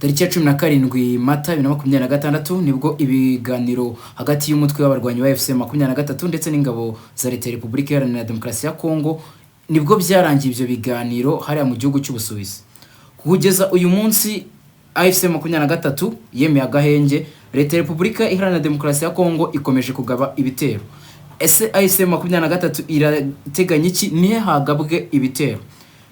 Tariki ya 17 Mata 2026 nibwo ibiganiro hagati y'umutwe w'abarwanyi ba AFC 23 ndetse n'ingabo za Leta ya Repubulika Iharanira Demokarasi ya Kongo, nibwo byarangiye ibyo biganiro hariya mu gihugu cy'Ubusuwisi. Kugeza uyu munsi AFC 23 yemeye agahenge, Leta ya Repubulika Iharanira Demokarasi ya Kongo ikomeje kugaba ibitero. Ese AFC 23 irateganya iki? Nihe hagabwe ibitero?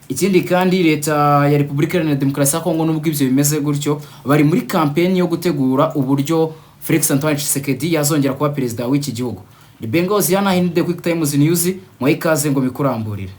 Ikindi kandi, Leta ya Repubulika Iharanira Demokarasi ya Kongo, nubwo ibyo bimeze gutyo, bari muri kampeni yo gutegura uburyo Felix Antoine Tshisekedi yazongera kuba perezida w'iki gihugu. Ni Bengozi yana The Quick Times News, muhe ikaze ngo mikuramburire.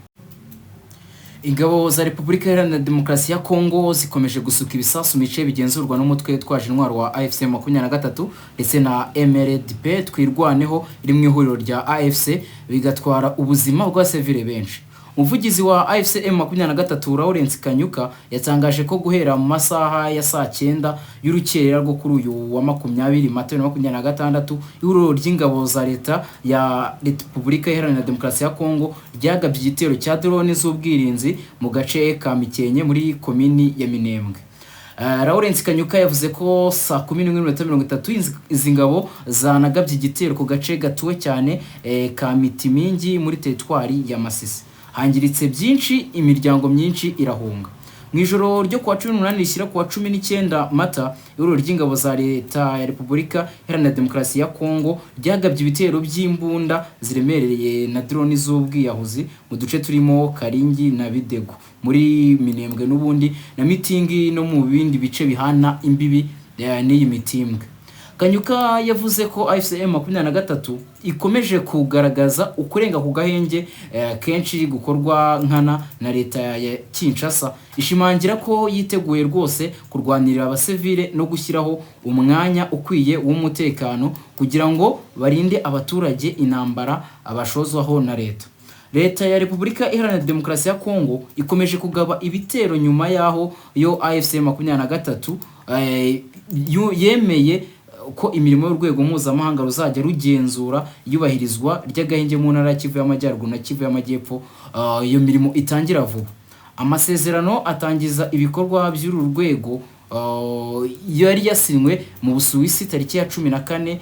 Ingabo za Repubulika Iharanira Demokarasi ya Kongo zikomeje gusuka ibisasu mu bice bigenzurwa n'umutwe witwaje intwaro wa AFC 23 ndetse na MRDP Twirwaneho iri mu ihuriro rya AFC, bigatwara ubuzima bw'abasivile benshi. Umuvugizi wa AFC M 23, Lawrence Kanyuka, yatangaje ko guhera mu masaha ya saa 9 y'urukerera rwo kuri uyu wa 20 Mata 2026, ihuriro ry'ingabo za Leta ya Repubulika Iharanira Demokarasi ya Kongo ryagabye igitero cya drone z'ubwirinzi mu gace ka Mikenke muri komini ya Minembwe. Lawrence Kanyuka yavuze ko saa 11:30 izi ngabo zanagabye igitero ku gace gatuwe cyane ka Mitimingi muri teritwari ya Masisi. Hangiritse byinshi, imiryango myinshi irahunga. Mu ijoro ryo kuwa 18 rishyira kuwa 19 Mata, ihuriro ry'ingabo za Leta ya Repubulika Iharanira Demokarasi ya Kongo ryagabye ibitero by'imbunda ziremereye na drone z'ubwiyahuzi mu duce turimo Karingi na Bidego muri Minembwe n'ubundi na Mitingi no mu bindi bice bihana imbibi n'iyi Mitimbwe. Kanyuka yavuze ko AFC M 23 ikomeje kugaragaza ukurenga ku gahenge kenshi gukorwa nkana na Leta ya Kinshasa, ishimangira ko yiteguye rwose kurwanirira abasivile no gushyiraho umwanya ukwiye w'umutekano kugira ngo barinde abaturage intambara abashozwaho na leta. Leta ya Repubulika Iharanira Demokarasi ya Kongo ikomeje kugaba ibitero nyuma y'aho yo AFC 23 yemeye ko imirimo y'urwego mpuzamahanga ruzajya rugenzura iyubahirizwa ry'agahenge mu ntara ya Kivu y'Amajyaruguru na Kivu y'Amajyepfo, iyo mirimo itangira vuba. Amasezerano atangiza ibikorwa by'uru rwego yari yasinywe mu Busuwisi tariki ya 14,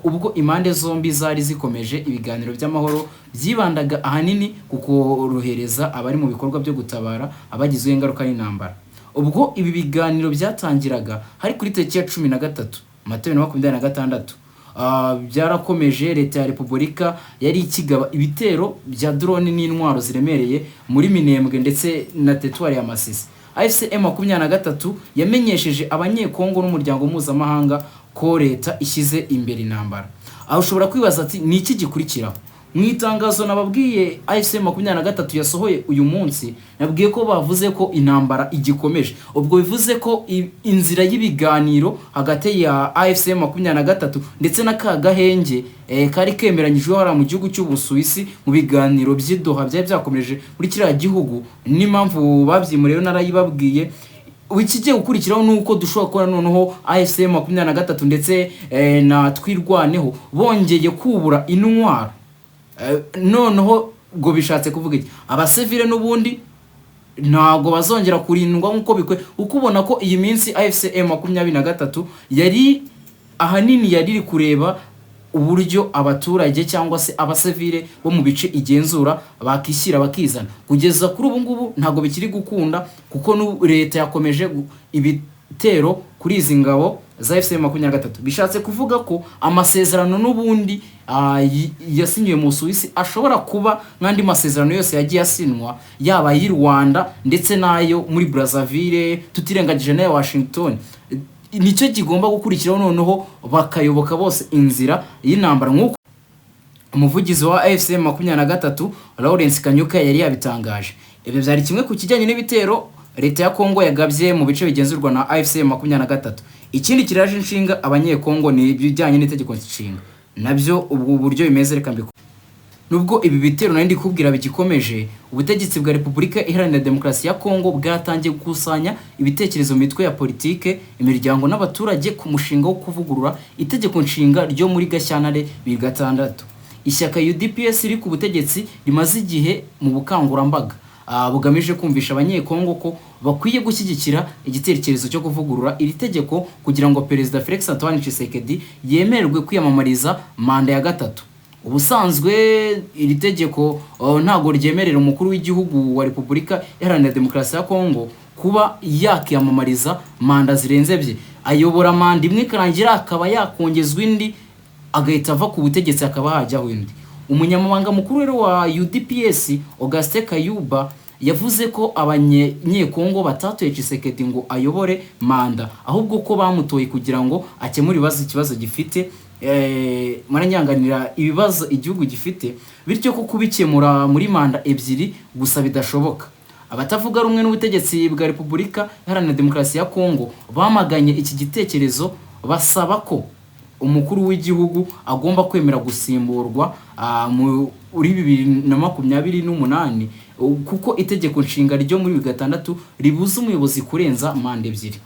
ubwo impande zombi zari zikomeje ibiganiro by'amahoro byibandaga ahanini ku korohereza abari mu bikorwa byo gutabara abagizweho ingaruka n'intambara. Ubwo ibi biganiro byatangiraga hari kuri tariki ya 13 Mata 2026, byarakomeje. Leta ya Repubulika yari ikigaba ibitero bya drone n'intwaro ziremereye muri Minembwe ndetse na teritwari ya Masisi. AFC M 23 yamenyesheje Abanyekongo n'umuryango mpuzamahanga ko leta ishyize imbere intambara. Aho ushobora kwibaza ati: "Ni iki gikurikiraho?" Mu itangazo nababwiye AFC 23 yasohoye uyu munsi, nabwiye ko bavuze ko intambara igikomeje. Ubwo bivuze ko inzira y'ibiganiro hagati ya AFC 23 ndetse na ka gahenge kari kemeranyijweho hariya mu gihugu cy'Ubusuwisi mu biganiro by'i Doha byari byakomeje muri kiriya gihugu, n'impamvu babyimuriyeho narayibabwiye. Ikigiye gukurikiraho ni uko dushobora kubona noneho AFC 23 ndetse na Twirwaneho bongeye kubura intwaro. Noneho ngo bishatse kuvuga iki? Abasivile n'ubundi ntabwo bazongera kurindwa nk'uko bikwiye, kuko ubona ko iyi minsi AFC M 23 yari ahanini yari iri kureba uburyo abaturage cyangwa se abasivile bo mu bice igenzura bakishyira bakizana. Kugeza kuri ubu ngubu ntabwo bikiri gukunda, kuko n'ubu leta yakomeje ibitero kuri izi ngabo za AFC 23. Bishatse kuvuga ko amasezerano n'ubundi yasinyiwe mu Suwisi ashobora kuba nk'andi masezerano yose yagiye asinwa, yaba ay'i Rwanda ndetse n'ayo muri Brazzaville, tutirengagije n'aya Washington. Nicyo kigomba gukurikiraho, noneho bakayoboka bose inzira y'intambara nk'uko umuvugizi wa AFC 23 Lawrence Kanyuka yari yabitangaje. Ibyo byari kimwe ku kijyanye n'ibitero leta ya Kongo yagabye mu bice bigenzurwa na AFC 23. Ikindi kiraje inshinga Abanyekongo ni ibijyanye n'itegeko nshinga, nabyo ubwo buryo bimeze reka mbiko. Nubwo ibi bitero nari ndi kubwira bigikomeje, ubutegetsi bwa Repubulika Iharanira Demokarasi ya Kongo bwatangiye gukusanya ibitekerezo mu mitwe ya politike, imiryango n'abaturage ku mushinga wo kuvugurura itegeko nshinga ryo muri Gashyantare 2006. Ishyaka UDPS riri ku butegetsi rimaze igihe mu bukangurambaga. bugamije kumvisha Abanyekongo ko bakwiye gushyigikira igitekerezo cyo kuvugurura iri tegeko kugira ngo Perezida Felix Antoine Tshisekedi yemererwe kwiyamamariza manda ya gatatu. Ubusanzwe iri tegeko ntabwo ryemerera umukuru w'igihugu wa Repubulika Iharanira Demokarasi ya Kongo kuba yakiyamamariza manda zirenze ebyiri. Ayobora manda imwe ikarangira, akaba yakongezwa indi, agahita ava ku butegetsi, hakaba hajyaho indi. Umunyamabanga mukuru rero wa UDPS, Augustin Kayuba, yavuze ko Abanyekongo batatoye Tshisekedi ngo ayobore manda, ahubwo ko bamutoye kugira ngo akemure ibibazo ikibazo gifite, muranyanganira, ibibazo igihugu gifite, bityo ko kubikemura muri manda ebyiri gusa bidashoboka. Abatavuga rumwe n'ubutegetsi bwa Repubulika Iharanira Demokarasi ya Kongo bamaganye iki gitekerezo, basaba ko umukuru w'igihugu agomba kwemera gusimburwa muri 2028, kuko itegeko nshinga ryo muri 2006 ribuza umuyobozi kurenza manda ebyiri.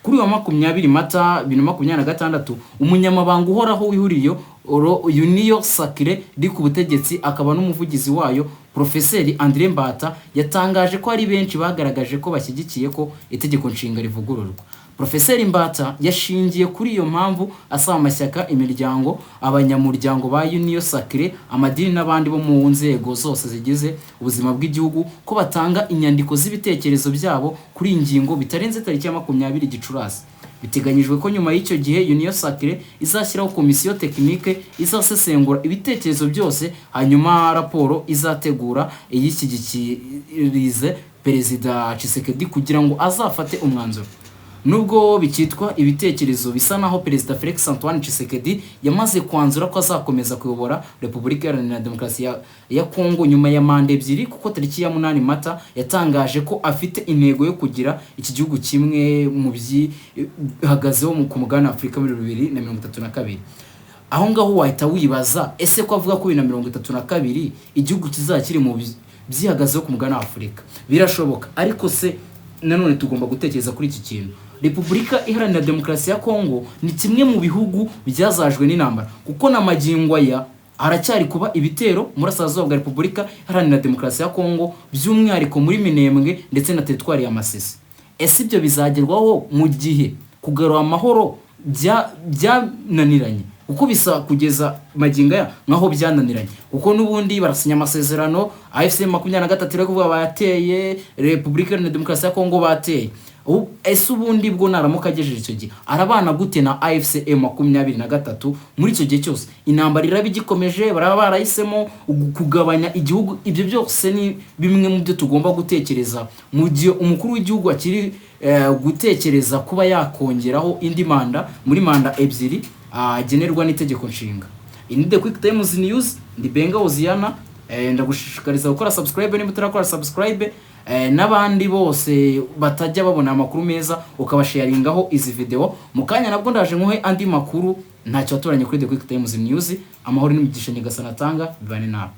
Kuri uyu wa 20 Mata 2026, umunyamabanga uhoraho w'ihuriro Union Sacrée riri ku butegetsi akaba n'umuvugizi wayo, Profeseri André Mbata, yatangaje ko hari benshi bagaragaje ko bashyigikiye ko itegeko nshinga rivugururwa. Profeseri Mbata yashingiye kuri iyo mpamvu asaba amashyaka, imiryango, abanyamuryango ba Union Sacrée, amadini n'abandi bo mu nzego zose zigize ubuzima bw'igihugu ko batanga inyandiko z'ibitekerezo byabo kuri iyi ngingo bitarenze tariki ya 20 Gicurasi. Biteganyijwe ko nyuma y'icyo gihe Union Sacrée izashyiraho komisiyo technique izasesengura ibitekerezo byose, hanyuma raporo izategura iyishyikirize Perezida Tshisekedi kugira ngo azafate umwanzuro. Nubwo bikitwa ibitekerezo, bisa naho Perezida Felix Antoine Tshisekedi yamaze kwanzura ko azakomeza kuyobora Repubulika Iharanira Demokarasi ya Kongo nyuma ya manda ebyiri, kuko tariki ya 8 Mata yatangaje ko afite intego yo kugira iki gihugu kimwe mu byihagazeho ku mugabane wa Afurika muri 2032. Aho ngaho wahita wibaza: ese ko avuga ko 2032 igihugu kizaba kiri mu byihagazeho ku mugabane wa Afurika, birashoboka? Ariko se nanone tugomba gutekereza kuri iki kintu: Repubulika Iharanira Demokarasi ya Kongo ni kimwe mu bihugu byazajwe n'intambara, kuko na magingo aya haracyari kuba ibitero murasirazuba bwa Repubulika Iharanira Demokarasi ya Kongo, by'umwihariko muri Minembwe ndetse na teritwari ya Masisi. Ese ibyo bizagerwaho mu gihe kugarura amahoro byananiranye? Kuko bisa kugeza magingo aya nkaho byananiranye, kuko n'ubundi barasinya amasezerano, AFC 23 iri kuvuga bateye Repubulika Iharanira Demokarasi ya Kongo, bateye. Ese ubundi bwo naramuka agejeje icyo gihe arabana gute na AFC 23 muri icyo gihe cyose intambara iraba igikomeje, baraba barahisemo kugabanya igihugu? Ibyo byose ni bimwe mu byo tugomba gutekereza mu gihe umukuru w'igihugu akiri gutekereza kuba yakongeraho indi manda muri manda ebyiri agenerwa n'itegeko nshinga. Iyi ni The Quick Times News, ndi Benga Oziana. Ndagushishikariza gukora subscribe niba utarakora subscribe, n'abandi bose batajya babona amakuru meza ukabasharingaho izi video. Mu kanya nabwo ndaje nkuhe andi makuru ntacyo watoranye kuri The Quick Times News. Amahoro n'imigisha Nyagasani atanga bibane nawe.